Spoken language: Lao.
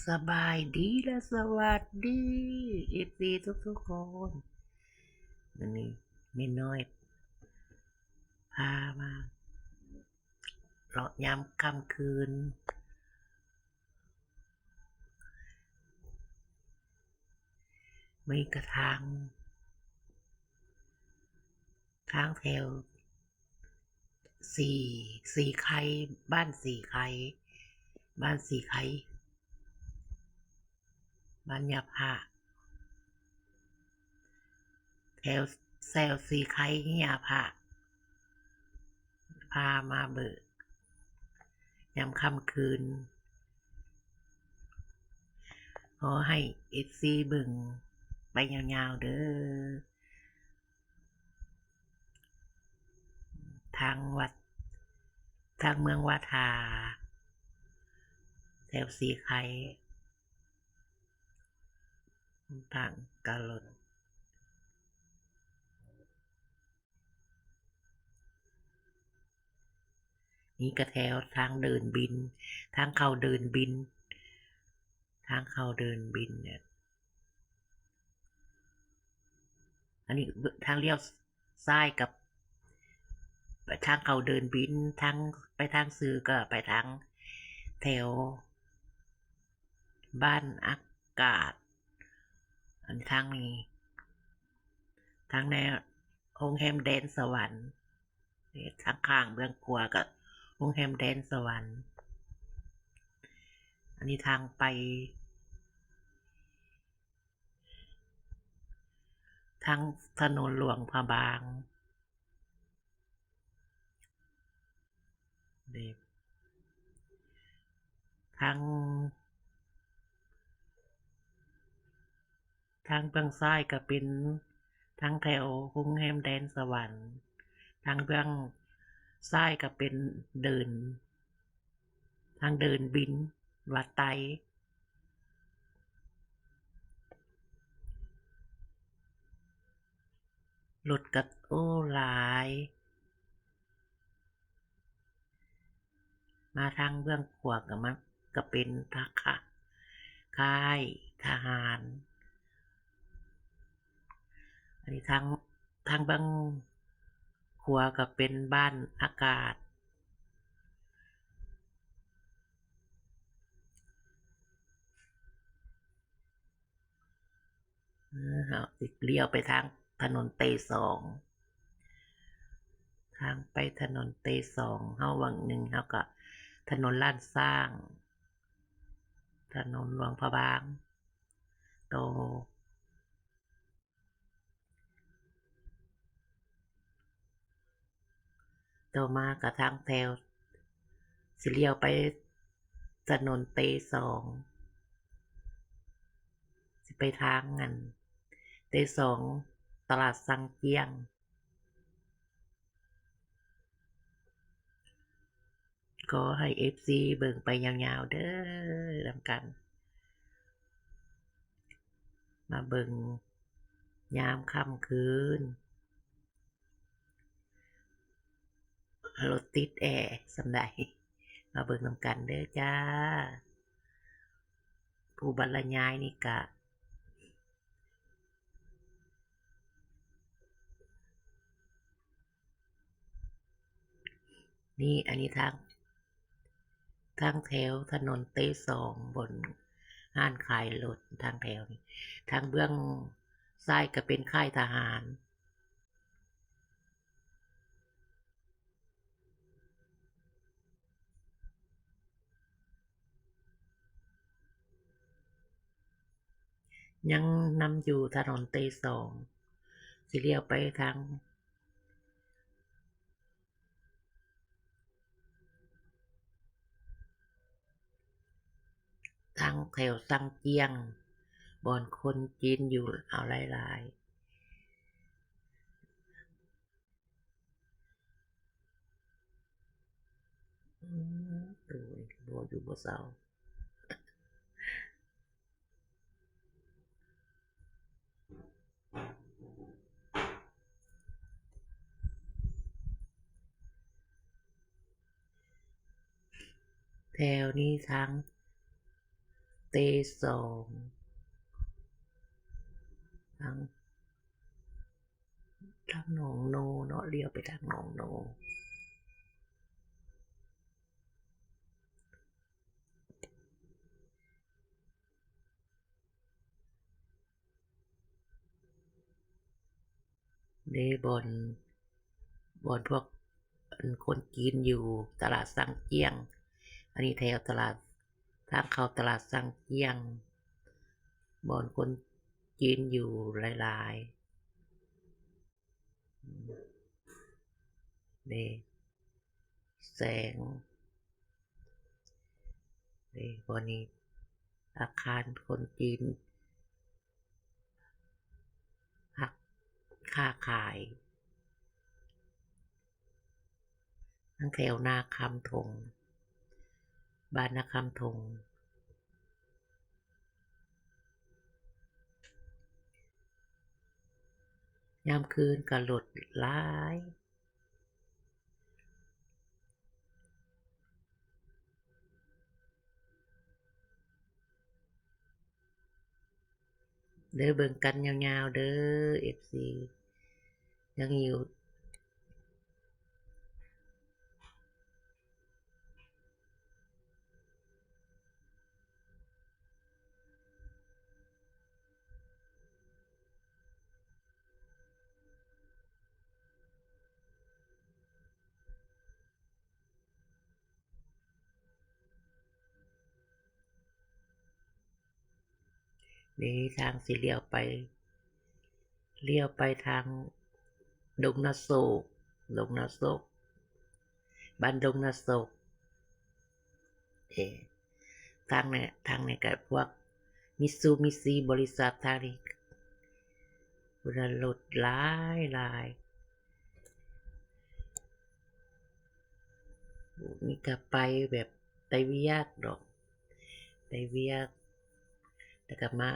ສະບາຍດີ ແລະ ສະຫວັດດີ ເອັຟຊີ ທຸກໆຄົນ. ມື້ນີ້ແມ່ນ້ອຍພາມາເລາະຍາມຄ່ຳຄືນ. ມີກະທາງ ທາງແຖວສີ ສີໄຄ ບ້ານສີໄຄ ບ້ານສີໄຄ ບ້ານຍາພະ ແຖວ ແຖວສີໄຄຍາພະ ພາມາເບິ່ງຍາມຄ່ຳຄືນ. ຂໍໃຫ້ເອັຟຊີເບິ່ງໄປຍາວໆເດີ. ທາງວັດ ທາງເມືອງວາທາ ແຖວສີໄຄ ທາງກາລົດ ນີ້ກະແຖວທາງເດີ່ນບິນ ທາງເຂົ້າເດີ່ນບິນ ທາງເຂົ້າເດີ່ນບິນເນຍ. ອັນນີ້ທາງລ້ຽວຊ້າຍກັບໄປທາງເຂົ້າເດີ່ນບິນ ທາງໄປທາງຊື່ກໍໄປທາງແຖວບ້ານອາກາດ. ອັນທາງນີ້ ທາງແນວໂຮງແຮມແດນສະຫວັນ. ນີ້ທາງຂ້າງເບື້ອງຂວາກໍໂຮງແຮມແດນສະຫວັນ. ອັນນີ້ທາງໄປ ທາງຖະໜົນຫຼວງພະບາງ. ນີ້ ທາງ ທາງເບື້ອງຊ້າຍກໍເປັນທາງແຖວໂຮງແຮມແດນສະຫວັນ, ທາງເບື້ອງຊ້າຍກໍເປັນເດີ່ນ ທາງເດີ່ນບິນວັດໄຕ. ລົດກະ ໂອ້ ຫຼາຍ. ມາທາງເບື້ອງຂວາກໍມາ ກໍເປັນທະຄະ ຄ້າຍທະຫານ. ອັນນີ້ທາງ ທາງເບື້ອງຂວາກໍເປັນບ້ານອາກາດ. ເອີ ເຮົາຊິລ້ຽວໄປທາງຖະໜົນເຕສອງ. ທາງໄປຖະໜົນເຕສອງ ເຮົາຫວ່າງໜຶ່ງເຮົາກໍຖະໜົນລ້ານຊ້າງ, ຖະໜົນຫຼວງພະບາງ ໂຕ ຕໍ່ມາກໍທາງແຖວ ຊິລ້ຽວໄປຖະໜົນເຕສອງ ຊິໄປທາງອັນເຕສອງ ຕະຫຼາດຊັງຈຽງ. ຂໍໃຫ້ເອັຟຊີເບິ່ງໄປຍາວໆເດີ ນຳກັນ ມາເບິ່ງຍາມຄ່ຳຄືນ ລົດຕິດແອສ່ຳໃດ ມາເບິ່ງນຳກັນເດີຈ້າ. ຜູ້ບັນລະຍາຍນີ້ກະ ນີ້ ອັນນີ້ທາງ ທາງແຖວຖະໜົນເຕສອງ ບ່ອນຮ້ານຂາຍລົດ ທາງແຖວນີ້ ທາງເບື້ອງຊ້າຍກໍເປັນຄ້າຍທະຫານ. ຍັງນຳຢູ່ຖະໜົນເຕສອງ ຊິລ້ຽວໄປທາງ ທາງແຖວຊັງຈຽງ ບ່ອນຄົນຈີນຢູ່ເອົາຫຼາຍໆ. ອືມ ໂອ້ຍ ບໍ່ຢູ່ບໍ່ເຊົາ. ແຖວນີ້ທາງເຕ ສອງ ທາງ ທາງໜອງໂນເນາະ ລ້ຽວໄປທາງໜອງໂນ. ເດ້ ບ່ອນ ບ່ອນພວກ ອັນ ຄົນຈີນຢູ່ຕະຫຼາດຊາງຈຽງ. ອັນນີ້ແຖວຕະຫຼາດ ທາງເຂົ້າຕະຫຼາດຊາງຈຽງ ບ່ອນຄົນຈີນຢູ່ຫຼາຍໆ. ເດ້ ແສງ ເດ້ ບ່ອນນີ້ອາຄານຄົນຈີນ ຮັກຄ້າຂາຍ ທາງແຖວນາຄຳຖົງ ບ້ານນາຄຳຖົງ. ຍາມຄືນກໍລົດຫຼາຍ. ເດີ ເບິ່ງກັນຍາວໆເດີ ເອັຟຊີ ຍັງຢູ່. ນີ້ທາງຊິລ້ຽວໄປ ລ້ຽວໄປທາງດົງນາໂສກ ດົງນາໂສກ ບ້ານດົງນາໂສກ. ເອີ ທາງນີ້ ທາງນີ້ກໍພວກມິດຊູມິຊີ ບໍລິສັດທາງນີ້ ພຸ້ນລະ ລົດຫຼາຍໆ. ນີ້ກໍໄປແບບໄປວຽກດອກ ໄປວຽກ ແລ້ວກໍມາ